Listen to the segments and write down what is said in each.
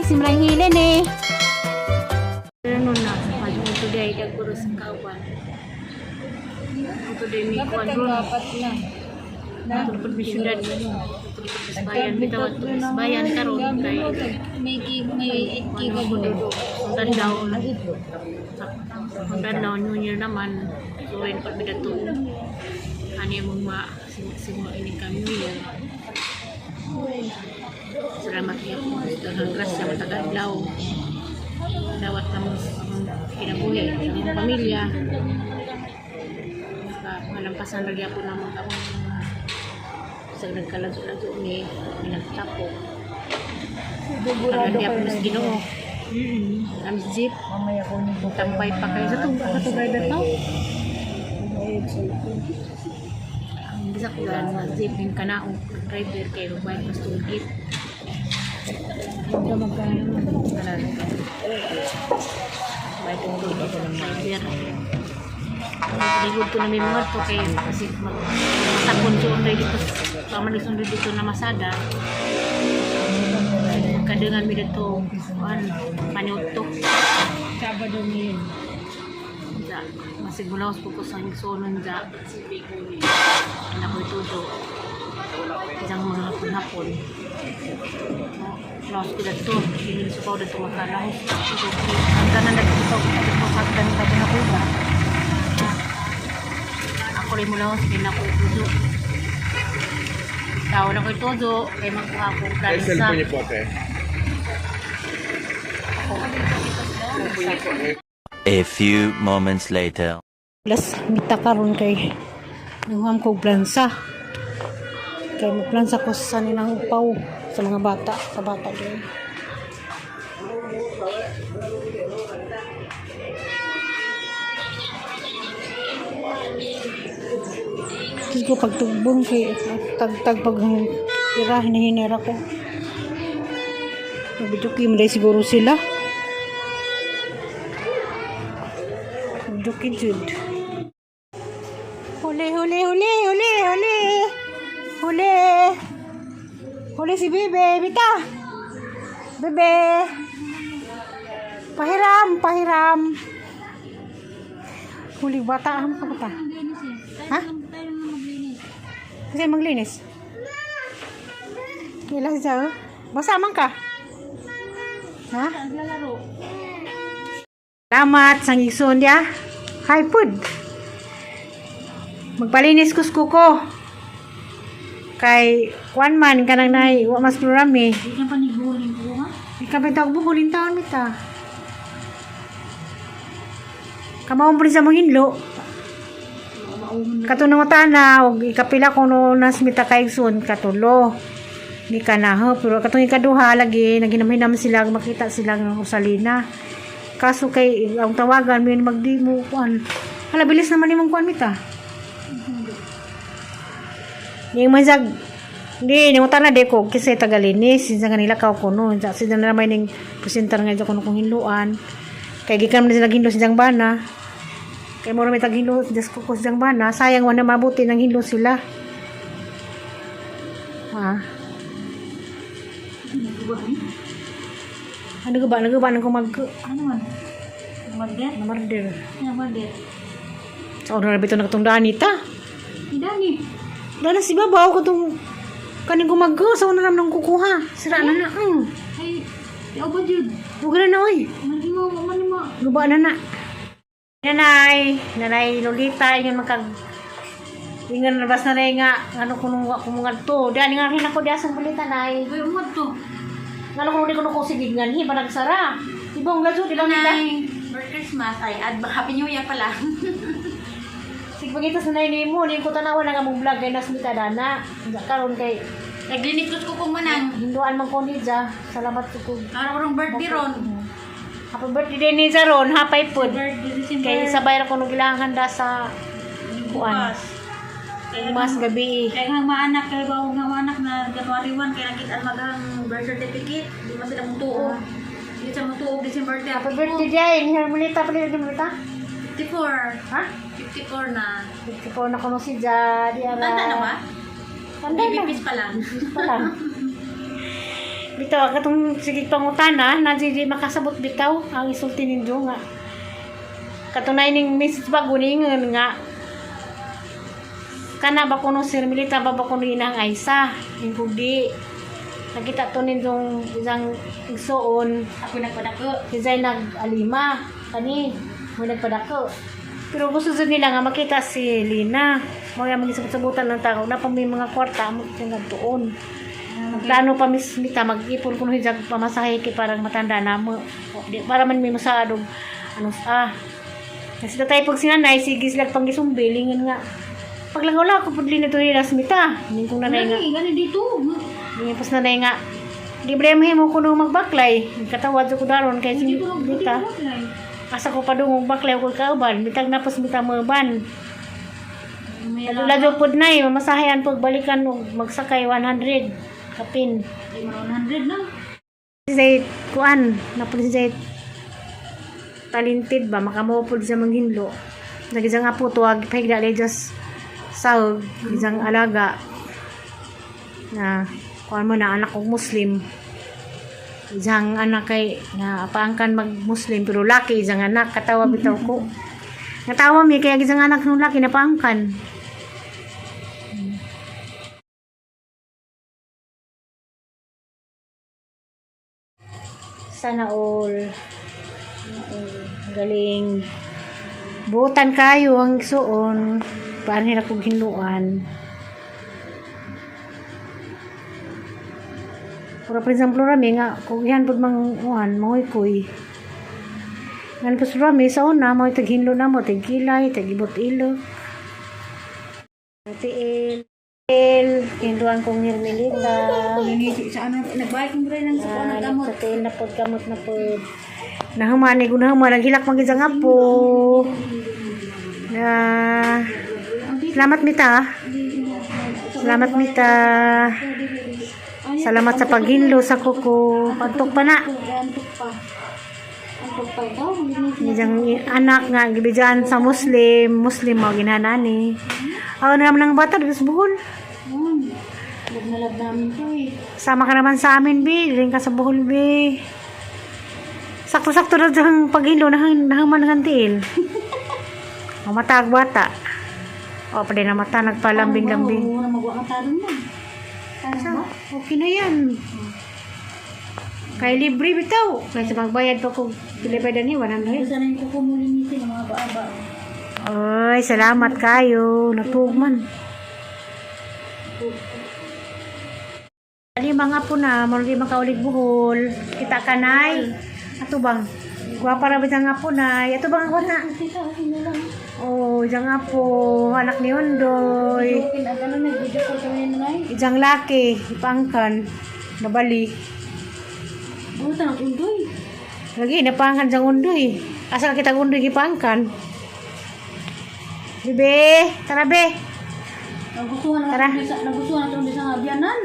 Simrang Hilen eh. Ano na, pag today, dagpuro sa kawan. Today may kuwan ron. Dapat na. Tulpod mi syudad. Tulpod sa bayan. Bitaw tulpod sa bayan karon kay May may 8 ano ko dudo. Tandao. Tandao New Year naman. So when pag bidato. Ano yung mga simua ini kami New Year. Salamat niya po. Daghang grasya matag adlaw. Dawat na mo ang kinabuhi sa among pamilya. Malampasan ra gyapon namon ang mga sa nagkalazo-lazo ni nagtapok. Karon gyapon mas Ginoo. Ang jeep, Mamaya kunin ko. Tambay pa kayo sa itong sa driver pa. Ang bisa ko lang sa jeep yung kanaong driver kay magbayad mas tulgit. Magkano magkano? Bayad kong tulgit ng driver. Ligod ko na may mga to kay kasi matakon ko ang dito pamalis ang dito na masada. Kadangan mi dito kuan paniudto. Sabado ngayon. Ja, masigulaw po ko sa igsuonon ja. Anak ko itudo. Isang mga hapon-hapon. Laos ko dito. Hindi sa pao dito magkalahos. Ang tanan dito dito sa hagdan tabi na kuba. Ako rin mo laos kay nako itudo. Tao na ko itudo kay magkuha ko Ay, plansa. cellphone niyo po, ate. A few moments later. Las mita karon kay nanguham ko og plansa. Kay magplansa ko sa nilang upaw sa mga bata, sa bata din. Diyos ko pagtugbong kay tagtag pag tira hinihinira ko. Mabiduki mo siguro sila. Mabiduki jud. Huli, huli, huli, huli, huli. Huli. Huli si Bebe, bita. Bebe. Pahiram, pahiram. Huli bata ang pagkata. Ha? Kasi maglinis. Kailan siya? Oh? Basa man ka. Ha? Salamat sang igsoon dia. Hi food. Magpalinis kus kuko. Kay kuan man kanang nay wa mas plurami. Hindi ka pa niguling ko ha? Ikaw ba tawag buhulin taon mita? Kamaon pa rin sa mong hinlo. Katunong tana og ikapila ko no nas mita kay igsoon katulo. Ni kanaho pero katong ikaduha lagi naginamhinam sila makita sila ng usalina. Kaso kay ang tawagan min magdi mo kuan. Hala bilis naman imong kuan mita. Yung manjag di ni utana de ko kasi tagalinis sinsa kanila ka kuno sa sila na naman ning presentar nga kuno kong hinluan kay gikan man sila hinlo silang bana kay mo may taghinlo just ko silang bana sayang wala mabuti nang hinlo sila ha. Ano ba ano ba nang kumag Ano man? Murder? Namarder. Ano murder? Sa ordinary bito nakatong nita. Idani. Dala si babaw ko tong kaning kumag sa una naman nang kukuha sira na na. Ay, yaw ba jud? Huwag na na, oy. Mali mo, mali mo. Guba na na. Nanay, nanay Lolita, ingon magkag ingon labas na rin nga ano kuno wa kumungan to. Dani nga rin ako di asang balita nay. Ay, umad to. Ngano kuno di kuno ko sige nganhi pa nagsara. Ibong ladyo di lang nita. Nay, Merry Christmas. Ay, Happy New Year pala. Sige pagita sa nay nimo, ning ko tanawa na nga mong vlog kay nas mita dana. Nga karon kay Naglinikot ko kung manang. hinduan man ko ni Ja. Salamat ko. Araw rong birthday ron. Happy birthday ni Ja ron, hapay pod. Birthday December. Kay sabay ra kuno gilang handa sa kuan. Bukas. Kaya Mas gabi. Kaya nga maanak, kaya ba nga maanak na January 1, kaya nakita ang maghang birth certificate. Di man sila mong tuo. Di sila mong tuo, December 30. Happy birthday, Jane. Hermelita, pala Hermelita. 54. Ha? 54 na. 54 na kuno si Ja. Di ara. Tanda na ba? Tanda na. Bibipis pa lang. Pa lang. Bitaw katong sige pangutana na di makasabot bitaw ang isulti ninyo nga. Katunay ning message bago ningon nga kana ba kuno si Hermelita ba ba kuno inang Aisa di nakita to nindong isang igsuon. Ako nagpadako. Si Zay nag-alima kani mo nagpadako pero gusto jud nila nga makita si Lina mo yang magisabot-sabutan ng tao na pa may mga kwarta mo siyang nagtuon. Plano pa mis mita mag-ipon kuno hijag pamasahe kay parang matanda na mo. Di, para man may masadog ano ah. Kasi tatay pag sinanay sige sila pangisumbi lingon nga. Paglangaw ko pud lina to nila mita. Ning kong nanay nga. Gani, gani dito. Ning pas nanay nga. Di ba mo kuno magbaklay. Katawad ko daron kay si Dito dito. mita. Asa ko padungong baklay ko kauban. Mitag na pas mita mo ban. Ladyo pud nay mamasahe ang pagbalikan og magsakay 100 kapin. 100 na. Si Zayt, kuan, napod si Zayt, talented ba, makamupod sa manghinlo. Nagisang apo tuwag, pahigda just sahog, isang alaga, na, kuan mo na, anak kong Muslim. Isang anak kay, na paangkan mag-Muslim, pero laki, isang anak, katawa bitaw ko. Natawa mi, kaya isang anak nung laki, napaangkan. Sana all. Galing. Buutan kayo ang suon. Paano nila kong hinluan. Pura for example rami nga, kung yan pud mang uhan, mangoy-koy. Ngan po rami sa una, mo taghinlo na mo, tagkilay, tagibot ilo. Tiil. Tiil, hinluan kong hirmilita. Sa ano, nagbayad kong rin ng sa Ah, gamot. sa tiil na pod, gamot na pod. Nahuman, ko nahuman, naghilak man gid sa nga po. Na, salamat mita. Salamat mita. Salamat sa paghinlo sa kuko. Pagtok pa na. Antok pa. Antok pa ikaw. Nijang anak nga gibidyan sa Muslim, Muslim mo ginanani. Ako na naman ang bata dito sa Bohol. Love na love namin to eh. Sama ka naman sa amin, bi. Diyan ka sa Bohol, bi. Sakto-sakto na diyang paghilo, nahaman ng tiil. O mata ang bata. O, pa din na mata, nagpalambing-lambing. Oo, na magawa ka taron mo. Sa, okay na yan. Kay libre bitaw. Kaysa magbayad pa kung pila pa dani, 100. Sana yung kukumulinitin ng mga baaba. Oy, salamat kayo. Natugman. Ali mga po na, muna makaulig buhol. Kita ka nay. Ato bang? Gwapa ra bitang nga po nay. Ato bang ang na? Kita, hindi lang. Oh, ijang apo, anak ni Ondoy. Jokin, at ano, nag-video call kami ni Nanay. Ijang laki, ipangkan. Nabali. Ano tanong, undoy? Lagi napangkan sa undoy. Asa na kita undoy gipangkan? Bebe, tara be. Nagustuhan na Tara. sa nagustuhan na itong sa nga biyanan.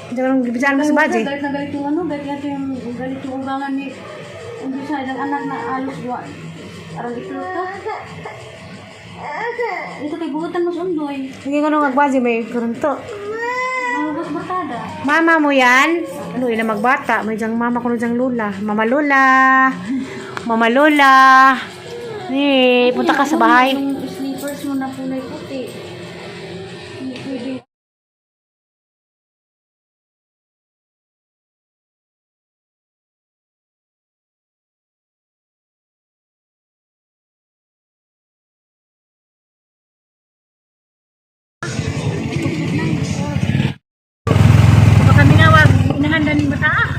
Diyan ang mo sa baje. Galit na galit yung ano, galit na yung galit yung ugangan ni undoy sa isang anak na alos duwa. Arang itlog ka. Ito kay buhutan mas undoy. Hindi ko nung agbaje may kurunto. Nangubos barkada. Mama mo yan? Ano ila magbata? May diyang mama ko diyang lula. Mama Lola. Mama Lola. Eh, punta ka sa bahay. Yung slippers mo na kulay puti. Hindi pwede. Baka kami nga wag inahanda ni bata.